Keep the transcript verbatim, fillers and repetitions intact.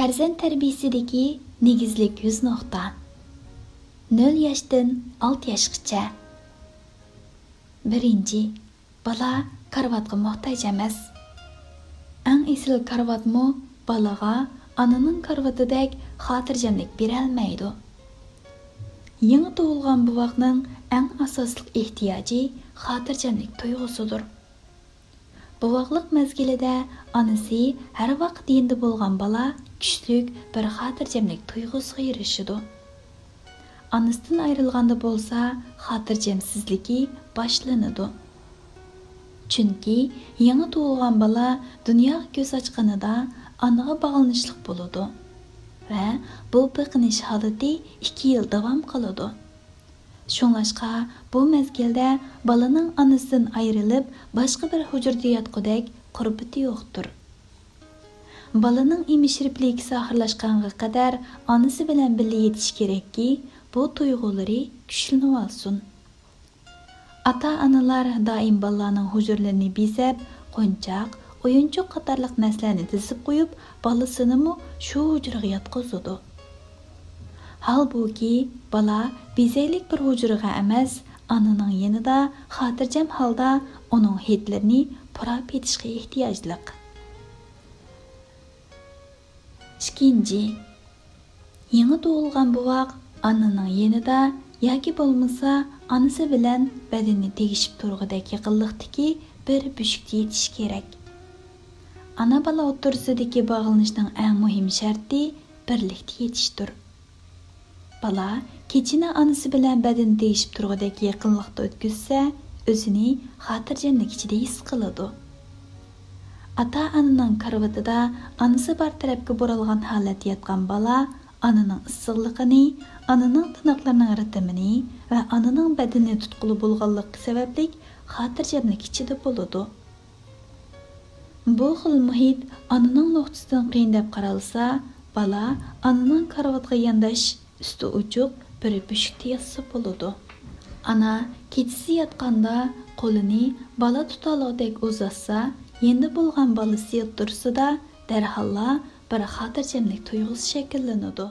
پەرزەنت تەربىيىسىدىكى نېگىزلىك يۈز نۇقتا. نۆل ياشتىن ئالتە ياشقىچە. بىرىنچى، بالا كارىۋاتقا موھتاج ئەمەس. ئەڭ ئېسىل كارىۋاتمۇ بالىغا ئانىنىڭ كارىۋىتىدەك خاتىرجەملىك بېرەلمەيدۇ. يېڭى تۇغۇلغان بوۋاقنىڭ ئەڭ ئاساسلىق ئېھتىياجى خاتىرجەملىك تۇيغۇسىدۇر. بوۋاقلىق مەزگىلىدە ئانىسى ھەر ۋاقىت يېنىدا بولغان بالا كۈچلۈك بىر خاتىرجەملىك تۇيغۇسىغا ئېرىشىدۇ. ئانىسىدىن ئايرىلغاندا بولسا خاتىرجەمسىزلىكى باشلىنىدۇ. چۈنكى يېڭى تۇغۇلغان بالا دۇنياغا كۆز ئاچقىنىدا ئانىغا باغلىنىشلىق بولىدۇ ۋە بۇ بېقىنىش ھالىتى ئىككى يىل داۋام قىلىدۇ. شۇڭلاشقا بۇ مەزگىلدە بالىنىڭ ئانىسىدىن ئايرىلىپ، باشقا بىر ھۇجرىدا ياتقۇدەك قۇربىتى يوقتۇر. بالىنىڭ ئېمىش رېفلېكسى ئاخىرلاشقانغا قەدەر ئانىسى بىلەن بىللە يېتىشى كېرەككى، بۇ تۇيغۇلىرى كۈچلىنىۋالسۇن. ئاتا-ئانىلار دائىم بالىلارنىڭ ھۇجرىلىرىنى بېزەپ، قونچاق، ئويۇنچۇق قاتارلىق نەرسىلەرنى تىزىپ قويۇپ، بالىسىنىمۇ شۇ ھۇجرىغا ياتقۇزىدۇ. ھالبۇكى، بالا بېزەكلىك بىر ھۇجرىغا ئەمەس، ئانىنىڭ يېنىدا خاتىرجەم ھالدا ئۇنىڭ ھىدلىرىنى پۇراپ يېتىشقا ئېھتىياجلىق. ئىككىنچى، يېڭى تۇغۇلغان بوۋاق ئانىنىڭ يېنىدا ياكى بولمىسا ئانىسى بىلەن بەدىنى تېگىشىپ تۇرغۇدەك يېقىنلىقتىكى بىر بۆشۈكتە يېتىشى كېرەك. ئانا-بالا ئوتتۇرىسىدىكى باغلىنىشنىڭ ئەڭ مۇھىم شەرتى بىرلىكتە يېتىشتۇر. بالا كېچىنى ئانىسى بىلەن بەدىنى تېگىشىپ تۇرغۇدەك يېقىنلىقتا ئۆتكۈزسە، ئۆزىنى خاتىرجەملىك ئىچىدە ھېس قىلىدۇ. ئاتا-ئانىنىڭ كارىۋىتىدا ئانىسى بار تەرەپكە بۇرۇلغان ھالەتتە ياتقان بالا ئانىنىڭ ئىسسىقلىقىنى، ئانىنىڭ تىنىقلىرىنىڭ رىتىمىنى ۋە ئانىنىڭ بەدىنىنى تۇتقىلى بولغانلىقى سەۋەبلىك خاتىرجەملىك ئىچىدە بولىدۇ. بۇ خىل مۇھىت ئانىنىڭ نۇقتىسىدىن قىيىن دەپ قارالسا، بالا ئانىنىڭ كارىۋاتقا يانداش، ئۈستى ئوچۇق بىر بۆشۈكتە ياتسا بولىدۇ. ئانا كېچىسى ياتقاندا قولىنى بالا تۇتالىغۇدەك ئۇزاتسا، يېنىدا بولغان بالىسى ئوتتۇرىسىدا دەرھاللا بىر خاتىرجەملىك تۇيغۇسى شەكىللىنىدۇ.